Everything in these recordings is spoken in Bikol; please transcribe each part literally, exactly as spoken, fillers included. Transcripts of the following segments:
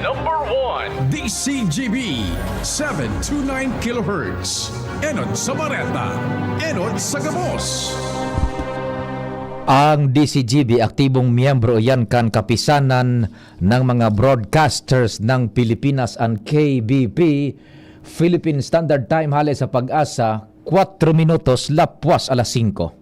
Number one. D C G B, seven two nine kilohertz. Enot sa Bareta, enot sa gabos. Ang D C G B, aktibong miyembro iyan kan Kapisanan ng mga Broadcasters ng Pilipinas, an K B P, Philippine Standard Time, hale sa Pag-asa, kwatro minutos lapwas alas singko.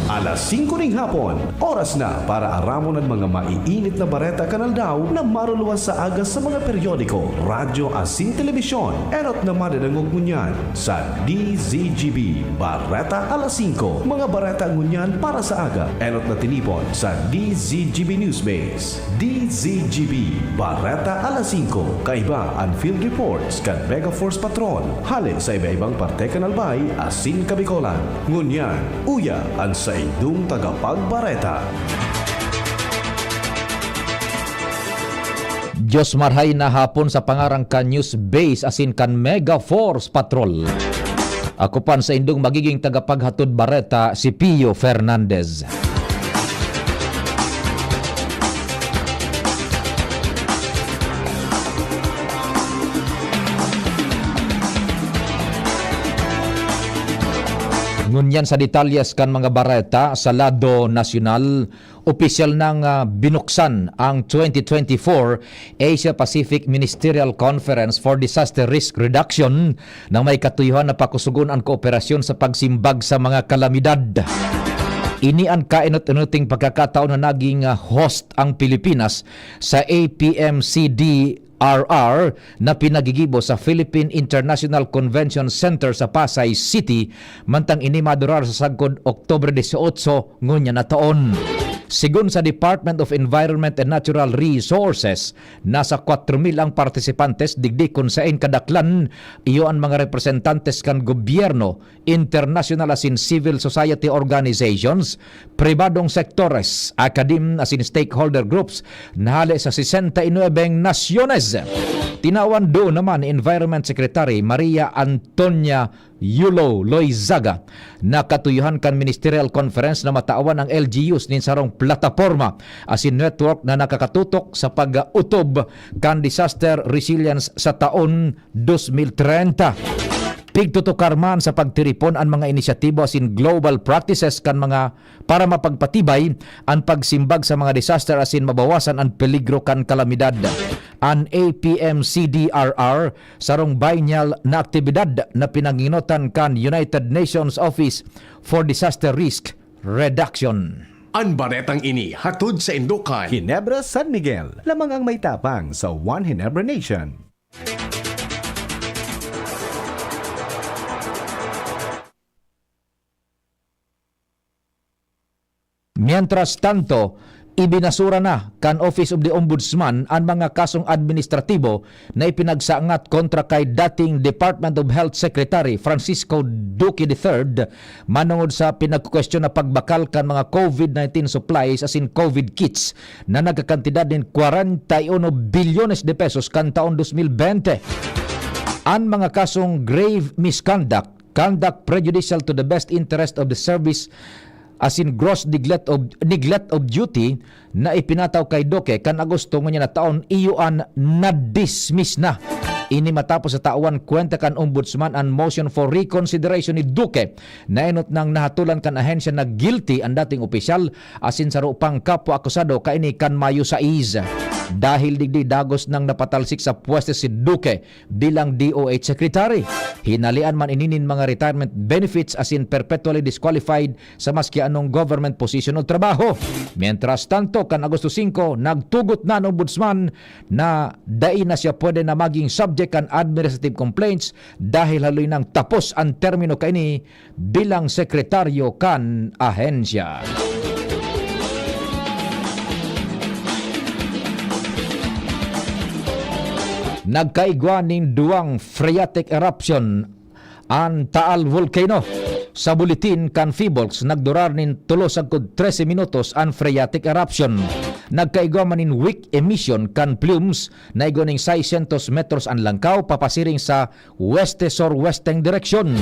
Alas singko ning hapon, oras na para aramon an mga maiinit na bareta kan aldaw na maruluwas sa aga sa mga periodiko, radyo asin telebisyon. Enot na madadangog ngunyan sa D Z G B Bareta Alas Singko. Mga bareta ngunyan para sa aga, enot na tinipon sa D Z G B Newsbase. D Z G B Bareta Alas Singko. Kaiba an field reports kan Mega Force Patrol, hale sa iba-ibang parte kan Albay asin Kabicolan. Ngunyan, uya an saindong tagapagbareta. Diyos marhay na hapon sa pangaran kan Newsbase asin kan Mega Force Patrol. Ako pa an saindong magiging tagapaghatod bareta, si Pio Fernandez. Ngunyan sa detalyes kan mga bareta sa lado nasyonal, opisyal nang, ah, binuksan ang twenty twenty-four Asia Pacific Ministerial Conference for Disaster Risk Reduction na may katuyohan na pakusugon an kooperasyon sa pagsimbag sa mga kalamidad. Ini an kainot-inoting pagkakataon na naging, ah, host ang Pilipinas sa A P M C D R R na pinagigibo sa Philippine International Convention Center sa Pasay City, mantang ini madurar sa sagkod Oktubre dieciocho ngunyan na taon. Sigon sa Department of Environment and Natural Resources, nasa kwatro mil ang partisipantes, digdi kun saen kadaklan iyo an mga representantes kan gobyerno, internasyonal asin civil society organizations, pribadong sektores, akadim asin stakeholder groups na hale sa sesenta y nuebeng nasyones. Tinawan duon naman ni Environment Secretary Maria Antonia Yulo Loizaga na katuyohan kan Ministerial Conference na matawan ang L G Us nin sarong plataporma asin network na nakakatutok sa pag-utob kan disaster resilience sa taon dos mil trenta. Pigtutukar man sa pagtiripon an mga inisyatibo asin global practices kan mga para mapagpatibay an pagsimbag sa mga disaster asin mabawasan an peligro kan kalamidad. An A P M C D R R, sarong biennial na aktibidad na pinanginginotan kan United Nations Office for Disaster Risk Reduction. An baretang ini hatod saindo kan Ginebra, San Miguel, lamang ang may tapang sa One Ginebra Nation. Mientras tanto, ibinasura na kan Office of the Ombudsman an mga kasong administratibo na ipinagsangat kontra kay dating Department of Health Secretary Francisco Duque the third, manongod sa pinagkukwestiyon na pagbakal kan mga COVID nineteen supplies asin COVID kits na nagkakantidad nin kwarenta y uno bilyones de pesos kan taon dos mil bente. An mga kasong grave misconduct, conduct prejudicial to the best interest of the service, asin gross neglect of, neglect of duty na ipinataw kay Duque kan Agosto ngunyan na taon, iyo an na-dismiss na. Ini matapos sa tawan kwenta kan Ombudsman an motion for reconsideration ni Duque na enot nang nahatolan kan ahensya na guilty an dating opisyal asin saro pang kapwa akusado kaini kan Mayo sais. Dahil digdi, dagos nang napatalsik sa pwesto si Duque bilang D O H Secretary. Hinalean man ini nin mga retirement benefits asin perpetually disqualified sa maski anong government position o trabaho. Mientras tanto, kan Agosto singko, nagtugot na an Ombudsman na dai na siya pwede na maging subject kan administrative complaints dahil haloy nang tapos an termino kaini bilang sekretaryo kan ahensya. Nagkaigwa nin duwang phreatic eruption an Taal Volcano. Sa buletin kan Phivolcs, nagdurar nin tulo sagkod trese minutos an phreatic eruption. nagkaigwa man nin weak emission kan plumes na igwa ning seiscientos metros an langkaw papasiring sa weste-surwesteng direksyon.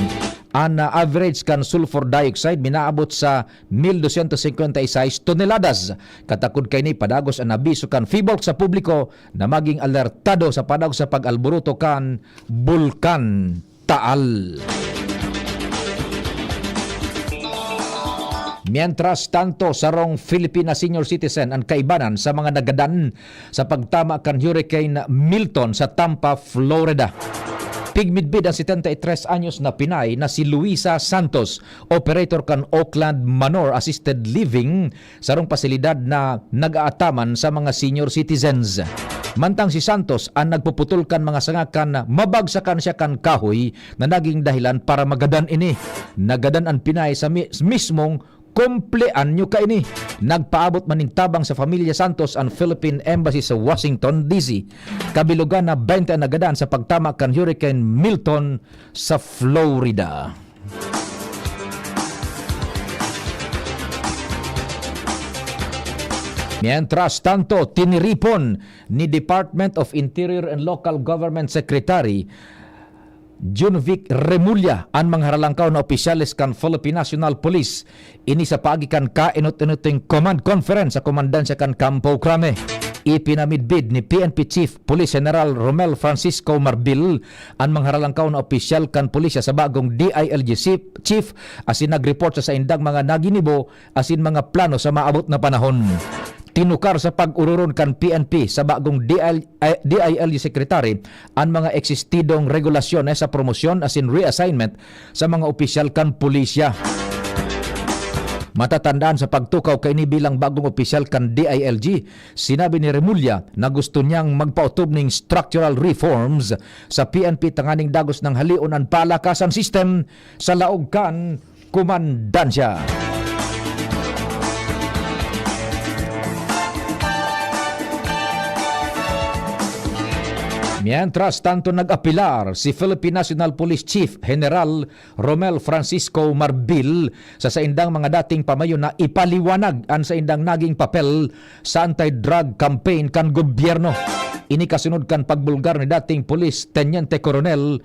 An, ah, average kan sulfur dioxide minaabot sa mil dosyentos singkwenta y seis toneladas. Katakod kaini, padagos an abiso kan PHIVOLCS sa publiko na maging alertado sa padagos sa pag-alboroto kan Bulkan Taal. Mientras tanto, sarong Filipina senior citizen an kaibanan sa mga nagadan sa pagtama kan Hurricane Milton sa Tampa, Florida. Pigmidbid ang setenta y tres anyos na Pinay na si Luisa Santos, operator kan Oakland Manor Assisted Living, sarong pasilidad na nag-aataman sa mga senior citizens. Mantang si Santos an nagpuputol kan mga sanga kan mabagsakan siya kan kahoy na naging dahilan para magadan ini. Nagadan an Pinay sa mi-, mismong kumpleanyo kaini. Nagpaabot man nin tabang sa Familia Santos an Philippine Embassy sa Washington, D C. Kabilogan na bente an nagadan sa pagtama kan Hurricane Milton sa Florida. Mientras tanto, tiniripon ni Department of Interior and Local Government Secretary Junvic Remulla an mga haralangkaw na opisyales kan Philippine National Police. Ini sa paagi kan kainot-inoting command conference sa komandansya kan Campo Crame. Ipinamidbid ni P N P Chief Police General Romel Francisco Marbil an mga haralangkaw na opisyal kan pulisya sa bagong D I L G chief, chief asin nag-report sa saindang mga naginibo asin mga plano sa maabot na panahon. Tinukar sa pag-ororon kan P N P sa bagong D I L, eh, D I L G Secretary an mga eksistidong regulasyon, eh, sa promosyon asin reassignment sa mga opisyal kan pulisya. Matatandaan, sa pagtukaw kaini bilang bagong opisyal kan D I L G, sinabi ni Remulla na gusto niyang magpaotob ning structural reforms sa P N P tanganing dagos nang haleon an palakasan system sa laog kan komandansya. Mientras tanto, nag-apelar si Philippine National Police Chief General Romel Francisco Marbil sa saindang mga dating pamayo na ipaliwanag an saindang naging papel sa anti-drug campaign kan gobyerno. Ini kasunod kan pagbulgar ni dating Police Teniente Coronel,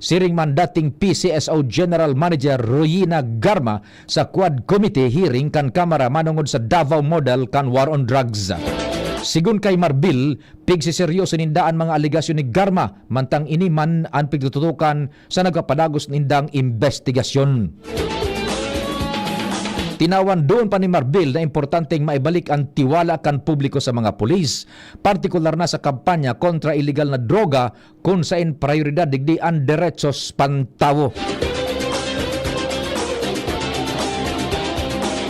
siring man dating P C S O General Manager Royina Garma sa Quad Committee hearing kan Kamara manongod sa Davao Model kan War on Drugs. Sigon kay Marbil, pigseseryoso ninda an mga alegasyon ni Garma, mantang ini man an pigtututukan sa nagpapadagos nindang imbestigasyon. Tinawan duon pa ni Marbil na importanteng maibalik an tiwala kan publiko sa mga pulis, partikular na sa kampanya kontra iligal na droga, kun saen prayoridad digdi an derechos pantawo.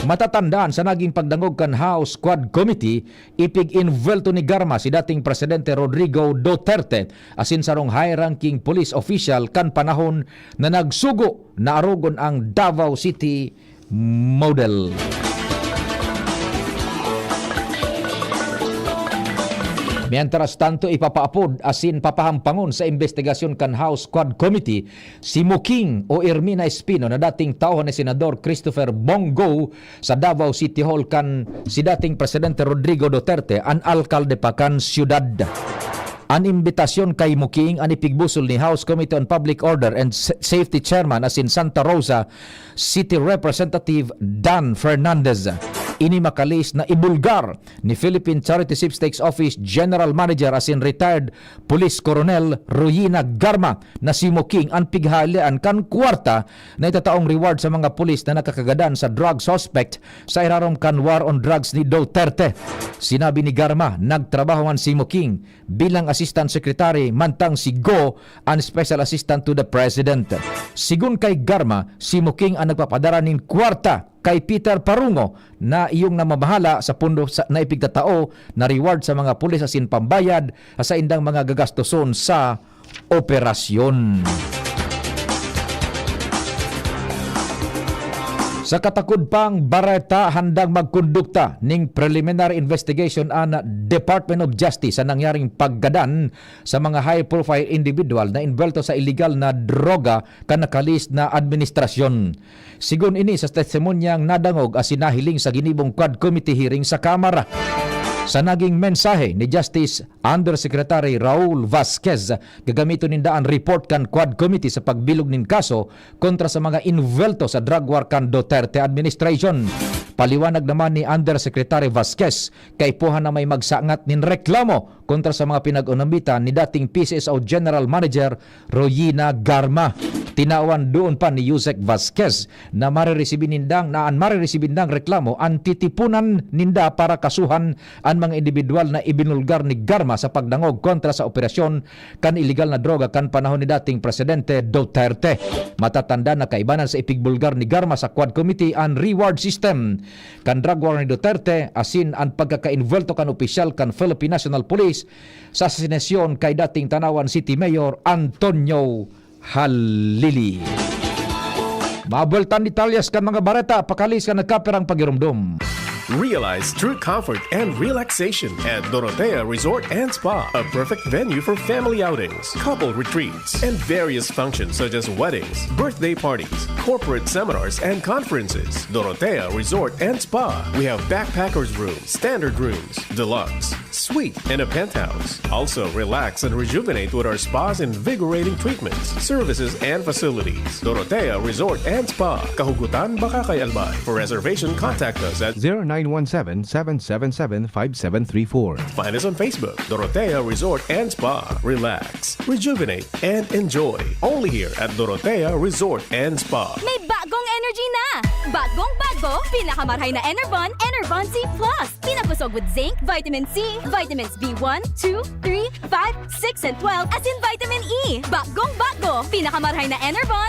Matatandaan, sa naging pagdangog kan House Quad Committee, ipig-invuelto ni Garma si dating Presidente Rodrigo Duterte asin sarong high-ranking police official kan panahon na nagsugo na arogon ang Davao City Model. Mientras tanto, ipapaapod asin papahampangon sa imbestigasyon kan House Quad Committee si Muking o Ermina Espino na dating tauhan ni Senador Christopher Bong Go sa Davao City Hall kan si dating Presidente Rodrigo Duterte, an alkalde pa kan siyudad. An imbitasyon kay Muking an ipigbusol ni House Committee on Public Order and S-, Safety Chairman asin Santa Rosa City Representative Dan Fernandez. Ini makalihis na ibulgar ni Philippine Charity Sweepstakes Office General Manager asin retired Police Colonel Royina Garma na si Muking an pighahalian kan kwarta na itataong reward sa mga pulis na nakakagadan sa drug suspect sa irarom kan war on drugs ni Duterte. Sinabi ni Garma, nagtrabaho man si Muking bilang Assistant Secretary, mantang si Go an Special Assistant to the President. Sigon kay Garma, si Muking an nagpapadara nin kwarta kay Peter Parungo na iyong namamahala sa pondo sa, na ipigtatao na reward sa mga pulis asin pambayad sa saindang mga gagastoson sa operasyon. Sa katakod pang bareta, handang magkondukta ning preliminary investigation an Department of Justice sa nangyaring paggadan sa mga high-profile individual na inbwelto sa iligal na droga kan nakalihis na administrasyon. Sigon ini sa testimonyang nadangog asin nahiling sa ginibong Quad Committee hearing sa Kamara. Sa naging mensahe ni Justice Undersecretary Raul Vasquez, gagamiton ninda an report kan Quad Committee sa pagbilog nin kaso kontra sa mga invuelto sa drug war kan Duterte administration. Paliwanag naman ni Undersecretary Vasquez, kaipuhan na may magsangat nin reklamo kontra sa mga pinag-unambitan ni dating P C S O General Manager Royina Garma. Tinawan doon pa ni Usec Vasquez na mariresibi nindang, na an mariresibi nindang reklamo an titipunan ninda para kasuhan an mga indibidwal na ibinulgar ni Garma sa pagdangog kontra sa operasyon kan iligal na droga kan panahon ni dating Presidente Duterte. Matatanda na kaibanan sa ipigbulgar ni Garma sa Quad Committee an reward system kan drug war ni Duterte, asin an pagkakainvuelto kan opisyal kan Philippine National Police sa asasinasyon kay dating Tanauan City Mayor Antonio Halili. Mabueltan detalyes kan mga bareta, pakali sa nagkapirang pagirumdom. Realize true comfort and relaxation at Dorotea Resort and Spa, a perfect venue for family outings, couple retreats, and various functions such as weddings, birthday parties, corporate seminars, and conferences. Dorotea Resort and Spa. We have backpackers room, standard rooms, deluxe, suite, and a penthouse. Also, relax and rejuvenate with our spa's invigorating treatments, services, and facilities. Dorotea Resort and Spa, Kahugutan, Bacacay, Albay. For reservation, contact us at zero nine one seven, seven seven seven, five seven three four. Find us on Facebook, Dorotea Resort and Spa. Relax, rejuvenate, and enjoy. Only here at Dorotea Resort and Spa. May bagong energy na! Bagong bago, pinakamarhay na Enervon, Enervon Z plus. Pinakosog with zinc, vitamin C, vitamins B one, two, three, five, six, and twelve, asin vitamin E. Bagong bago, pinakamarhay na Enervon.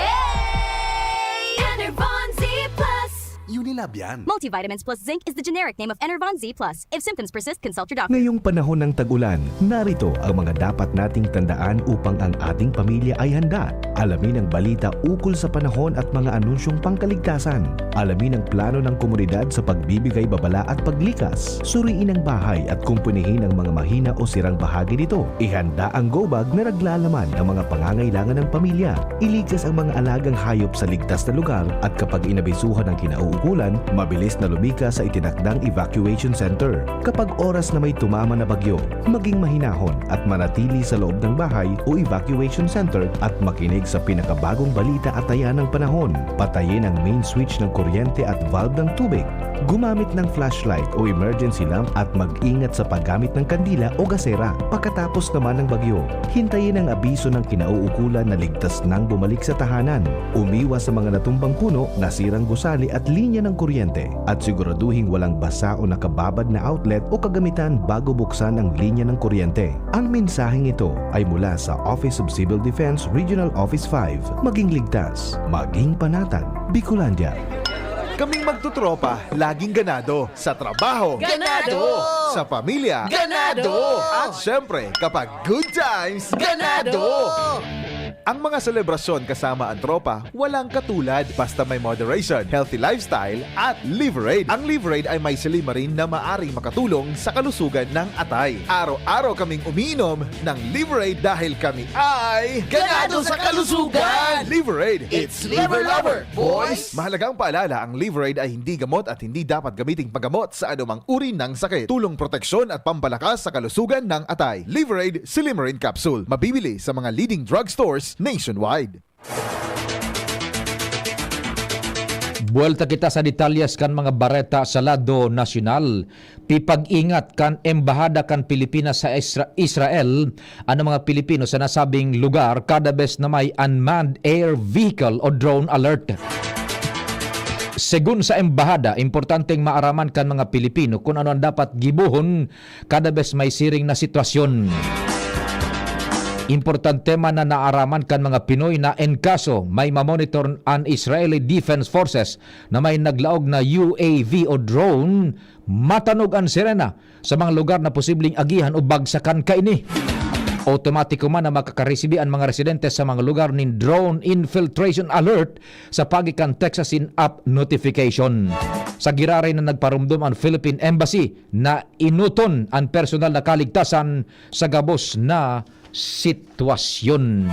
Enervon Z plus. Unilab yan. Multivitamins plus zinc is the generic name of Enervon Z plus. If symptoms persist, consult your doctor. Ngayong panahon ng tag-ulan, narito ang mga dapat nating tandaan upang ang ating pamilya ay handa. Alamin ang balita ukol sa panahon at mga anunsyong pangkaligtasan. Alamin ang plano ng komunidad sa pagbibigay babala at paglikas. Suriin ang bahay at kumpunihin ang mga mahina o sirang bahagi nito. Ihanda ang go bag na naglalaman ng mga pangangailangan ng pamilya. Iligtas ang mga alagang hayop sa ligtas na lugar at kapag inabisuhan ng kinauukulan, mabilis na lumikas sa itinakdang evacuation center. Kapag oras na may tumama na bagyo, maging mahinahon at manatili sa loob ng bahay o evacuation center at makinig sa pinakabagong balita at taya ng panahon. Patayin ang main switch ng kuryente at valve ng tubig. Gumamit ng flashlight o emergency lamp at mag-ingat sa paggamit ng kandila o gasera. Pagkatapos naman ng bagyo, hintayin ang abiso ng kinauukulan na ligtas nang bumalik sa tahanan. Umiwas sa mga natumbang puno, nasirang gusali at linya ng kuryente. At siguraduhing walang basa o nakababad na outlet o kagamitan bago buksan ang linya ng kuryente. Ang mensaheng ito ay mula sa Office of Civil Defense Regional Office five. Maging ligtas, maging panatag, Bicolandia. Kaming magtutropa, laging ganado. Sa trabaho, Ganado! Sa pamilya, Ganado! At syempre, kapag good times, ganado! Ang mga selebrasyon kasama ang tropa, walang katulad. Basta may moderation, healthy lifestyle, at Liverade. Ang Liverade ay may silymarin na maaring makatulong sa kalusugan ng atay. Araw-araw kaming umiinom ng Liverade dahil kami ay Ganado sa kalusugan! Liverade! It's Liver Lover, boys! Mahalagang paalala, ang Liverade ay hindi gamot at hindi dapat gamiting panggamot sa anumang uri ng sakit. Tulong proteksyon at pampalakas sa kalusugan ng atay. Liverade Silymarin Capsule. Mabibili sa mga leading drugstores nationwide. Buwelta kita sa detalyes kan mga bareta sa lado nasyonal. Pipag-ingat kan Embahada kan Pilipinas sa Isra- Israel an mga Pilipino sa nasabing lugar kada bes na may unmanned air vehicle o drone alert. Segun sa embahada, importanteng maaraman kan mga Pilipino kun ano an dapat gibohon kada bes may siring na sitwasyon. Importante man na naaraman kan mga Pinoy na en kaso may mamonitor an Israeli Defense Forces na may naglaog na U A V o drone, matanog an sirena sa mga lugar na posibleng agihan o bagsakan kaini. Otomatiko man na makakaresibi an mga residente sa mga lugar nin drone infiltration alert sa pagi kan Texas in app notification. Sa giraray na nagparumdom an Philippine Embassy na inoton an personal na kaligtasan sa gabos na sitwasyon.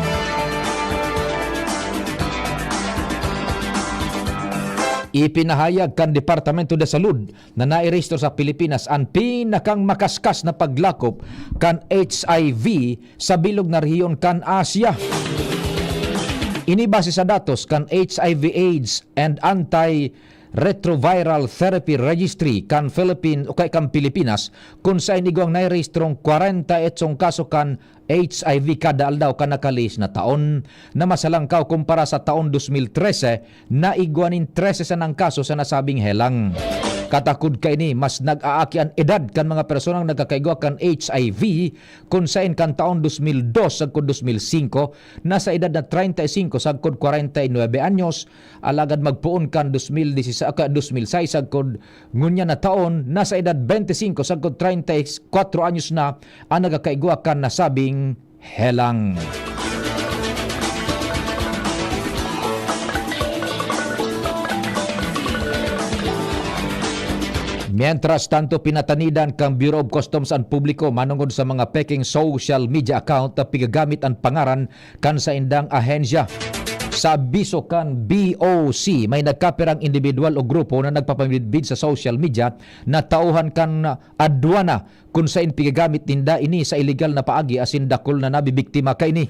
Ipinahayag kan Departamento de Salud na nairehistro sa Pilipinas an pinakang makaskas na paglakop kan H I V sa bilog na rehiyon kan Asia. Ini base sa datos kan H I V AIDS and Antiretroviral Therapy Registry kan Philippine o kay kan Pilipinas, kun saen igwang nairehistrong kwarenta y otsong kaso kan H I V kada aldaw kan nakalihis na taon, na mas halangkaw kumpara sa taon dos mil trese, na igwa nin trese sanang kaso sa nasabing helang. Katakod kaini, mas nag-aaki an edad kan mga personang nagkakaigwa kan H I V, kun saen kan taon dos mil dos sagkod dos mil singko, nasa edad na treinta y cinco sagkod kwarenta y nuebe anyos, alagad magpoon kan dos mil dieciséis, ka dos mil seis sagkod ngunyan na taon, nasa edad bente singko sagkod treinta y kuwatro anyos na an nagkakaigwa kan nasabing helang. Mientras tanto, pinatanidan kan Bureau of Customs an publiko manongod sa mga pekeng social media account na pigagamit an pangaran kan saindang ahensya. Sa abiso kan B O C, may nagkapirang indibidwal o grupo na nagpapamidbid sa social media na tauhan kan adwana, kun saen pigagamit ninda ini sa iligal na paagi asin dakul na nabibiktima kaini.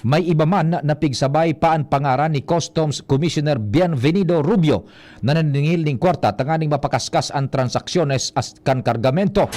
May iba man na pigsabay pa an pangaran ni Customs Commissioner Bienvenido Rubio na naningil nin kwarta tanganing mapakaskas an transaksyones as-, kan kargamento.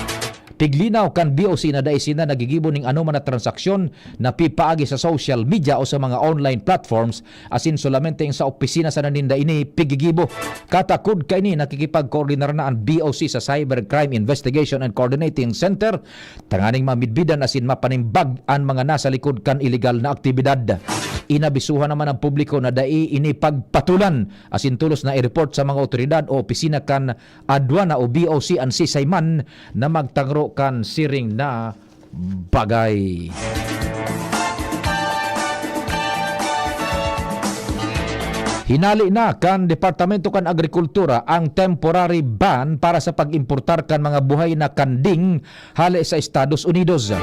Piglinaw kan B O C na dai sinda naggigibo nin anoman na transaksyon na pipaagi sa social media o sa mga online platforms, asin solamente sa opisina sana ninda ini pigigibo. Katakod kaini, nakikipagkoordinar na an B O C sa Cybercrime Investigation and Coordinating Center tanganing mamidbidan asin mapanimbag an mga nasa likod kan iligal na aktibidad. Inabisuhan naman ang publiko na dai ini pagpatulan asin tolos na i-report sa mga otoridad o opisina kan adwana o B O C an sisay man na magtangro kan siring na bagay. Hinale na kan Departamento kan Agrikultura ang temporary ban para sa pag-importar kan mga buhay na kanding hale sa Estados Unidos.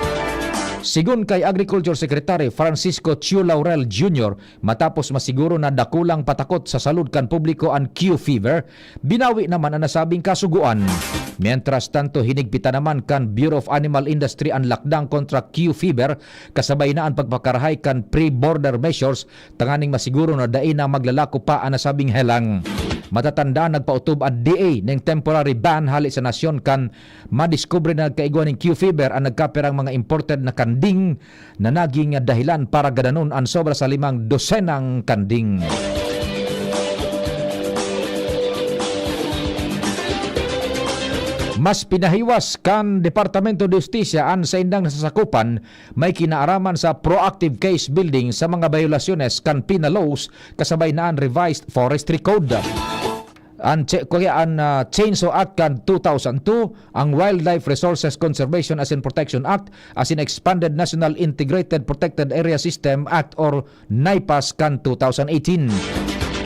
Sigon kay Agriculture Secretary Francisco Chu Laurel Junior, matapos masiguro na dakulang patakot sa salud kan publiko an Q fever, binawi naman an nasabing kasugoan. Mientras tanto, hinigpitan naman kan Bureau of Animal Industry an lakdang kontra Q fever, kasabay na an pagpakarahay kan pre-border measures tanganing masiguro na dai na maglalako pa an nasabing helang. Matatandaan, nagpaotob an D A ning temporary ban hale sa nasyon kan madiskubre na nagkaigwa nin Q fever an nagkapirang mga imported na kanding na naging dahilan para gadanon an sobra sa limang dosenang kanding. Mas pinahiwas kan Departamento de Hustisya an saindang nasasakupan may kinaaraman sa proactive case building sa mga bayolasyones kan penal laws, kasabay na an Revised Forestry Code. An che-, kuya, an, ah, Chainsaw Act kan two thousand two, ang Wildlife Resources Conservation asin Protection Act, asin Expanded National Integrated Protected Area System Act or NIPAS kan two thousand eighteen.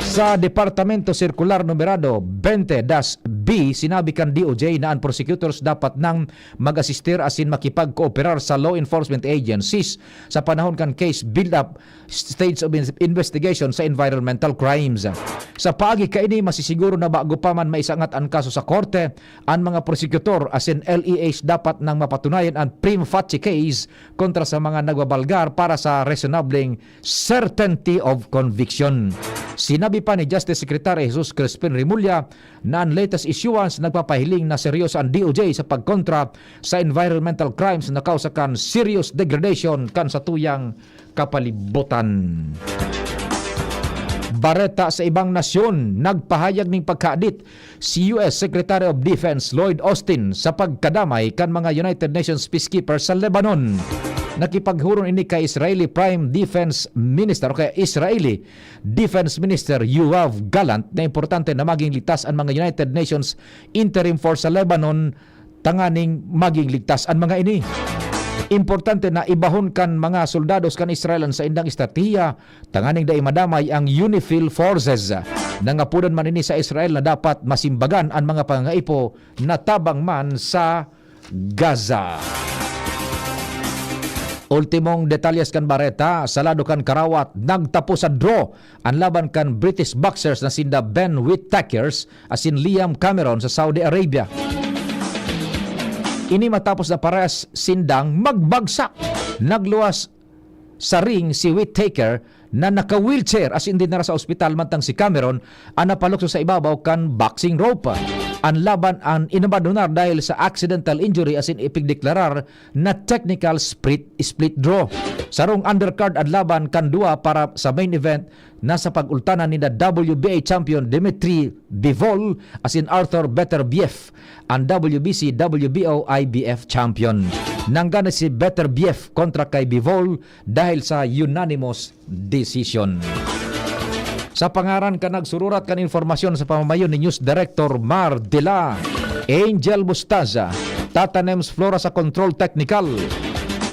Sa Departamento Circular Numerado twenty dash B, sinabi kan D O J na an prosecutors dapat nang mag-asistir asin makipagkooperar sa law enforcement agencies sa panahon kan case build-up stage of in-, investigation sa environmental crimes. Sa paagi kaini, masisiguro na bago pa man maisangat an kaso sa korte, an mga prosecutor asin L E As dapat nang mapatunayan an prima facie case kontra sa mga nagbabalgar para sa resonableng certainty of conviction. Sinabi pa ni Justice Secretary Jesus Crispin Remulla na an latest issuance nagpapahiling na seryoso an D O J sa pagkontra sa environmental crimes na kausa kan serious degradation kan satuyang kapalibutan. Bareta sa ibang nasyon, nagpahayag ning pagkahadit si U S Secretary of Defense Lloyd Austin sa pagkadamay kan mga United Nations peacekeepers sa Lebanon. Nakipaghuron ini kay Israeli Prime Defense Minister o kay Israeli Defense Minister Yoav Gallant na importante na maging ligtas an mga United Nations Interim Force sa Lebanon tanganing maging ligtas an mga ini. Importante na ibahon kan mga soldados kan Israel an saindang estratehiya tanganing dai madamay ang UNIFIL forces. Nangapodan man ini sa Israel na dapat masimbagan an mga pangangaipo na tabang man sa Gaza. Ultimong detalyes kan bareta, sa lado kan karawat, nagtapos sa draw an laban kan British boxers na sinda Ben Whittaker asin Liam Cameron sa Saudi Arabia. Ini matapos na parehas sindang magbagsak. Nagluwas sa ring si Whittaker na naka-wheelchair asin dinara sa ospital, mantang si Cameron an napalukso sa ibabaw kan boxing rope. An laban an inabandonar dahil sa accidental injury asin ipigdeklarar na technical split, split draw. Sarong undercard an laban kan duwa para sa main event na sa pag-ultanan ninda W B A champion Dmitry Bivol asin Arthur Beterbiev, an W B C, W B O, I B F champion. Nanggana si Beterbiev kontra kay Bivol dahil sa unanimous decision. Sa pangaran kan nagsururat kan impormasyon sa pamamayo ni News Director Mar Dela, Angel Bustaza, Tata Nems Flora sa Control Technical,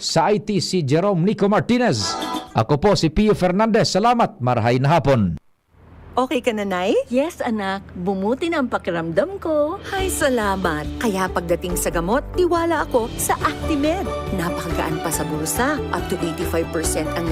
sa I T si Jerome Nico Martinez. Ako po si Pio Fernandez. Salamat, marahay na hapon. Okay ka na, Nay? Yes, anak. Bumuti na ang pakiramdam ko. Ay, salamat. Kaya pagdating sa gamot, tiwala ako sa Actimed. Napakagaan pa sa bulsa. Up to eighty-five percent ang